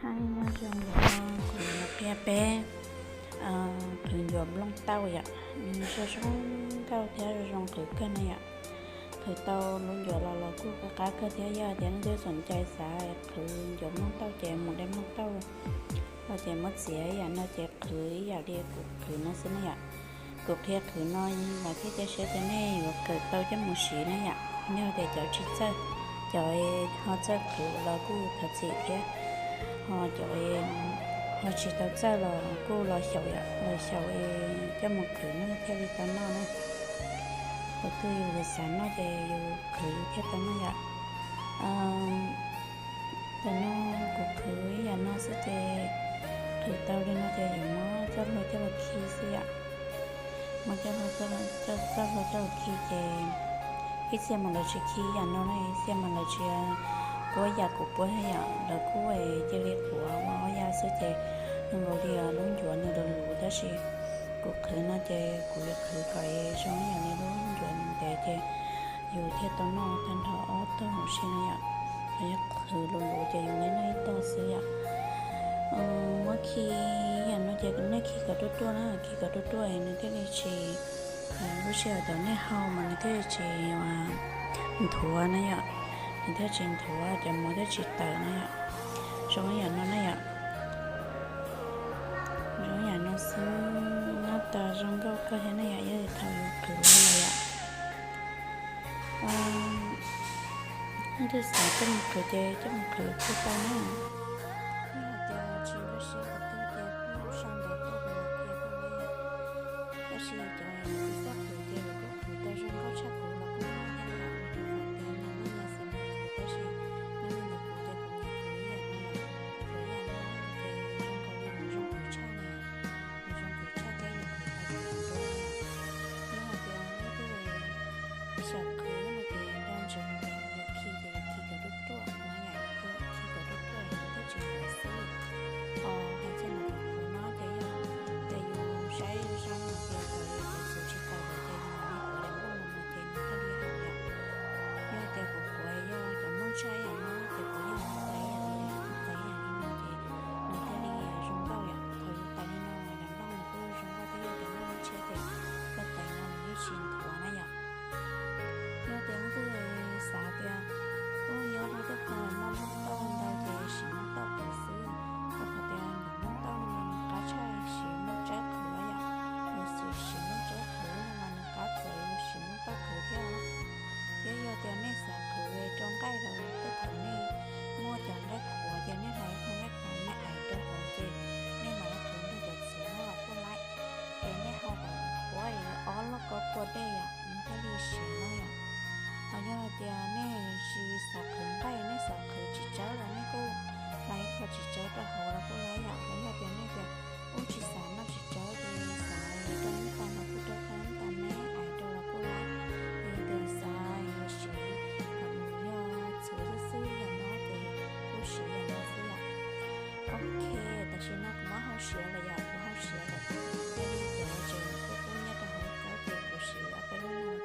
Hais nyob zoo, kuv yuav qhia peb qhwv ncuav nplooj tauj yom. Nws zoo zoo nkauj thiab zoo zoo qhwv kawg na yom. Qhwv tau lub ncuav los los kuj qab qab kawg thiab. Yog tias leej twg xom cai xav qhwv ncuav nplooj tauj ces mus de nplooj tauj los ces muab txiav ib yam no ces qhwv ib yam li kuv qhwv no xwb na yom. Kuv qhia qhwv no los thiaj cia siab tias nej yuav kawm tau coj mus siv na yom. Yog tias cov tsis txawj, cov ho txawj qhwv los kuj thov txim thiab, ho cov ho tsis tau txawj los kuj los xyaum yom, los xyaum coj mus qhwv no thiaj li tau noj na. Tus twg yus xav noj ces yus qhwv thiaj tau noj yom. Tam no kuv qhwv ib yam no xwb ces qhwv tau li no ces yuav muab txoj hlua coj los khi xwb yom. Muab txoj hlua coj los khi ces ib txhia mas lawv tsis khi ib yam no na, ib txhia mas lawv tsis puab yam kuv puab thiab yom. Lawv kuj cia li quav ua ob yam xwb ces zoo nkaus li lub ncuav nws luv luv, tab sis kuv qhwv no ces kuv yuav qhwv kom zoo ib yam li lub ncuav ntev ces yus thiaj tau noj tag nrho ob tog huv si na yom. Yog qhwv luv luv ces yus noj ib tog xwb yom. Muab khi yam no ces nej khi kom ruaj ruaj na, khi kom ruaj ruaj nws thiaj li tsis, lub sij hawm thaum nej hau mas nws thiaj li tsis nthuav na yom. Nws thiaj tsis nthuav, cov mov thiaj tsis tawm na yom. Zoo yam no na yom. Zoo yam no xwb, noj tas zoo nkauj kawg thiab na yom, yog li thaum yus qhwv los yom. Leej twg xav coj mus qhwv ces coj mus qhwv kuj tau na. Yog hais tias tsis nkag siab qhov twg ces kuj sau ntawv tuaj kuv mam qhia koj na. Tab sis cov tsis txawj qhwv ces lawv kuj qhwv tau zoo nkauj tshaj kuv los kuj muaj thiab yom, vim rau qhov tias nws muaj nyias xim qhwv, tab sis nyob li ntawd kuv ces kuv nyiam qhwv ib yam no yom, qhwv ib yam no ces zoo nkaus li nws zoo qhwv tshaj na yom, nws zoo qhwv tshaj thiab yus qhwv tau zoo dua na yom. Yog hais tias leej twg xyaum qhwv no ces nco ntsoov tias yus khi ces yus khi kom ruaj ruaj na yom, yus khi kom ruaj ruaj yus thiaj tsis nthuav xwb. Ho hais txog ntawm qhov qhuav no ces yog tias yus saib zoo tias qhuav yus qhuav txuv tsis tau lawm ces yus mam li qhuav daim nplooj los mus ces nws thiaj li haum yom. Yog tias qhuav qhuav yog cov nplooj tshaj yam no ces qhuav yeej mus tais yam li, tais yam li no ces nws thiaj li zoo nkauj yom. Qhov yus tais li no daim nplooj nws kuj zoo nkauj thiab, yog tias nplooj tshiab ces koj tais no nws yeej tsis nthuav na yom. Yog tias leej twg xav tias ua nyob rau tej qhov muaj nplooj tauj ntau ces siv nplooj tauj qhwv xwb, rau qhov tias nplooj tauj no mas nws qab tshaj siv nplooj tsawb qhwv yom. Yus siv nplooj tsawb qhwv no mas nws qab txawv yus siv nplooj tauj qhwv thiab. Thiab yog tias nej xav qhwv rau nqaij los tej thaum nej muaj cov nqaij qhuav ces nej hlais qhov nqaij qhuav nej ais rau hauv ces nej mam li qhwv nrog cov txiv no los kuj laib. Ces nej hau kom qhuav ob lub kauj kua dej yom, nws thiaj li siav no yom. Ho yog hais tias nej tsis xav qhwv nqaij, nej xav qhwv txiv tsawb los nej kuj hlais qhov txiv tsawb rau hauv los kuj laib yom. Ho yog tias nej tias ub tsis xav noj txiv tsawb ces xav rau ib tag los kuj rau, rau ib tag me ais rau los kuj laib. Yog tias xav siv kom nws yog txhuv xwb xwb yam no ces kuj siv yam no xwb yom. Ok, tam sim no kuv muab hau siav lawm yom, kuv hau siav lawm. Thiaj li cov tseem kub kub nyob rau hauv kaub ces kuv siv ob peb lub no rau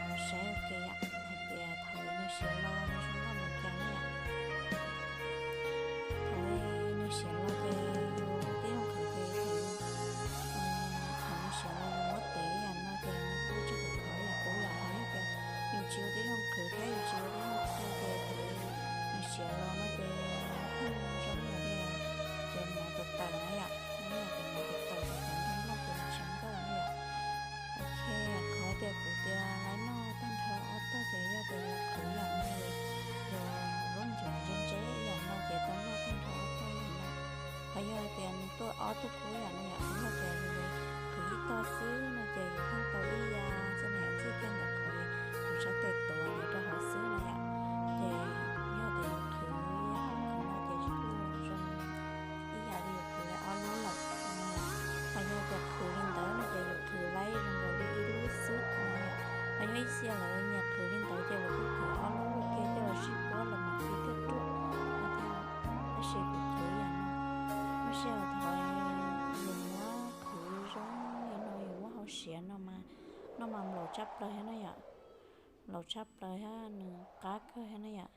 peb saib ua ke yom, hais tias thaum nws siav los nws zoo nkauj npaum cas na yom. Thaum nws siav los ces yus tib zoo qhwv ces thaum, thaum nws siav los yus muab tev yam no ces nws kuj tsis khov yam qub yom. Ho yog tias yus tsis ua tib zoo qhwv thiab yus tsis ua tib zoo qhwv ces thaum nws siav los no ces pheej zoo yam li cov mov tawm tawm na yom, yog cov mov tawm tawm ces cov nplooj ces nws tsis nkauj na yom. Ok, qhov tias kuv tias laib noj tag nrho ob tog ces yog tias yus qhwv yam no, yus lub ncuav ntse ntse yam no ces tau noj tag nrho ob tog yam no. Ho yog tias nws tuaj ob tug kub yam no yom, yog tias yus qhwv ib tog xwb no ces yus pheej tau ib ya, txoj niam txij kiag ntawm qhov kuv sab tes tuav ntawd rau hauv xwb no yom. Ces yog tias yus qhwv ib ya qhwv no ces kuj zoo ib yam li yus qhwv laib ob lub lawm. Ho yog tias qhwv li ntawd no ces yus qhwv laib zoo nkaus li ib lub xwb no yom. Ho yog ib txhia lawv nyiam qhwv li ntawd ces lawv kuj qhwv ob lub ua ke coj los sib puab los mas khi ruaj ruaj no thiab. Tab sis kuv qhwv yam no, lub sij hawm thaum yus muab qhwv zoo li no yus muab hau siav no mas, noj mas nplaum tshaj plaws thiab na yom. Nplaum tshaj plaws thiab nws qab kawg thiab na yom.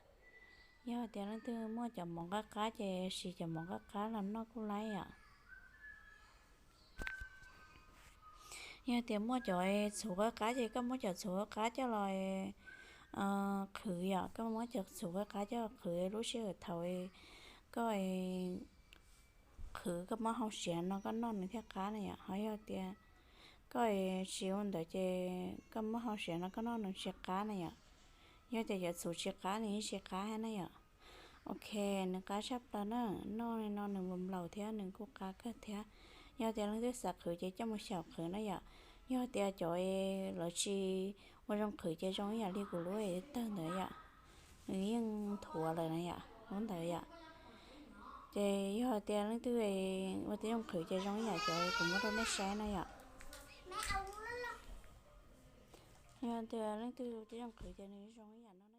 Yog tias leej twg muaj cov mov qab qab ces siv cov mov qab qab los noj kuj laib yom. Yog tias muaj cov txhuv qab qab ces koj muab cov txhuv qab qab coj los qhwv yom, koj muab cov txhuv qab qab coj los qhwv lub sij hawm thaum koj qhwv koj muab hau siav no koj noj nws thiaj qab na yom. Ho yog tias koj tsis ua ntawd ces koj muab hau siav no koj noj nws tsis qab na yom. Yog tias cov txhuv tsis qab nws yeej tsis qab thiab na yom. Ok, nws qab tshaj plaws na, noj li no nws nplaum thiab nws kuj qab kawg thiab. Yog tias leej twg xav qhwv ces coj mus xyaum qhwv na yom. Yog tias cov lawv tsis ua zoo qhwv ces zoo ib yam li kuv lub tawg ntawd yom, nws yeej thuav lawm na yom, lub ntawd yom. Ces yog tias leej twg ua tib zoo qhwv ces zoo ib yam cov kuv muab rau nej saib na yom. Yog tias leej twg ua tib zoo qhwv ces nws zoo ib yam no.